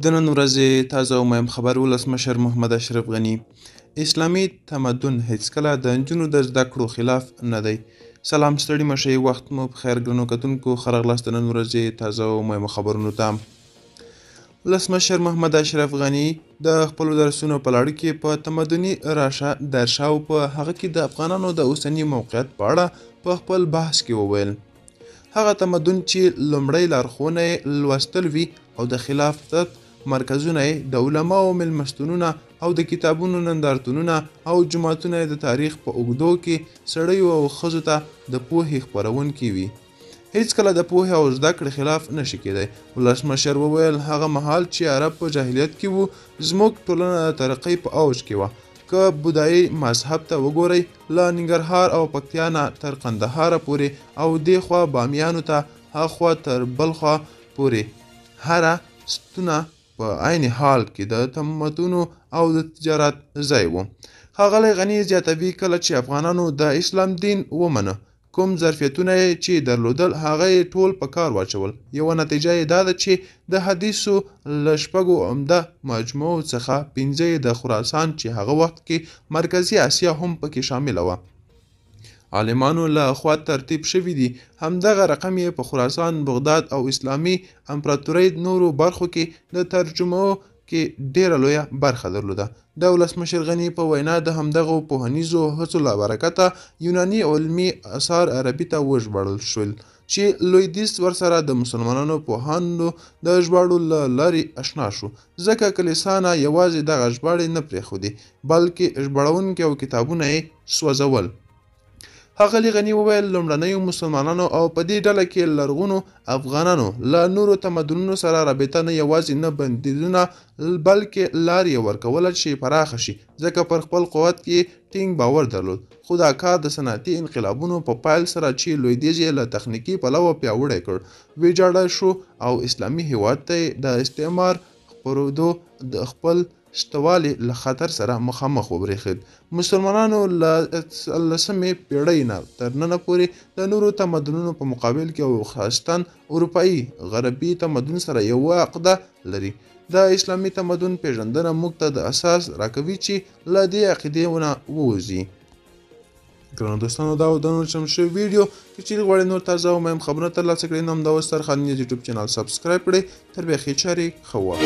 د نن ورځې تازه او مهم خبر: ولسمشر محمد اشرف غني، اسلامي تمدن هیڅکله د نجونو د زده کړو خلاف نه دی. سلام، ستړي مه شئ، وخت مو په خیر. ګرانو کتونکو، ښه راغلاست د نن ورځې تازه او مهمو خبرونو ته. ولسمشر محمد اشرف غني د خپلو درسونو په لړ کې په تمدني راشه درشه او په هغه کې د افغانانو د اوسني موقعیت په اړه په خپل بحث کې وویل، هغه تمدن چې لومړۍ لارښوونه یې لوستل وي او د خلافت مرکزونه یې د علماو مېلمستونونه او د کتابونو نندارتونونه او جوماتونه یې د تاریخ په اوږدو کې سړیو او ښځو ته د پوهې خپرونکي وي، هیڅکله د پوهې او زده کړې خلاف نشي کېدای. ولسمشر وویل، هغه مهال چې عرب په جاهلیت کې وو، زموږ ټولنه د ترقۍ په اوج کې وه. که بودایي مذهب ته وګورئ، له ننګرهار او پکتیا نه تر قندهاره پورې او دې خوا بامیانو ته، هاخوا تر بلخوا پورې، هره ستونه په عین حال کې د تمدنونو او د تجارت ځای و. ښاغلی غني زیاتوي، کله چې افغانانو د اسلام دین ومنه، کوم ظرفیتونه یې چې درلودل هغه یې ټول په کار واچول. یوه نتیجه یې دا ده چې د حدیثو له شپږو عمده مجموعو څخه 5 یې د خراسان، چې هغه وخت کې مرکزي اسیا هم پکې شامله وه، عالمانو له خوا ترتیب شوي دي. همدغه رقم یې په خراسان، بغداد او اسلامي امپراتورۍ نورو برخو کې د ترجمو کې ډېره لویه برخه درلوده. د ولسمشر غني په وینا، د همدغو پوهنیزو هڅو له برکته یوناني علمي اثار عربي ته وژباړل شول، چې لویدیځ ورسره د مسلمانانو پوهانو د ژباړو له لارې اشنا شو، ځکه کلیسا نه یوازې دغه ژباړې نه پرېښودې، بلکې ژباړونکي او کتابونه یې سوځول. ښاغلي غني وویل، لومړنیو مسلمانانو او په دې ډله کې لرغونو افغانانو له نورو تمدنونو سره رابطه نه یوازې نه بندیزونه، بلکې لار یې ورکوله چې پراخه شي، ځکه پر خپل قوت کې ټینګ باور درلود. خو دا کار د صنعتي انقلابونو په پیل سره، چې لویدیځ یې له تخنیکي پلوه پیاوړی کړ، ویجاړ شو او اسلامي هیواد ته یې د استعمار خپرېدو د خپل شتوالي له خطر سره مخامخ وبرېښېد. مسلمانانو له 18مې پېړۍ نه تر ننه پورې د نورو تمدنونو په مقابل کې او خاصتاً اروپایي غربي تمدن سره یوه عقده لري. د اسلامي تمدن پېژندنه موږ ته د اساس راکوي چې له دې عقیدې نه ووځي. ګرانو دوستانو، دا و د نن چم شوې ویډیو. که چیرې غواړئ نور تازه او مهم خبرونه ترلاسه کړئ، نو همدا اوس سرخان نیوز یوټیوب چینل سبسکرایب کړئ. تر بیا ښې چارې، ښه وخت.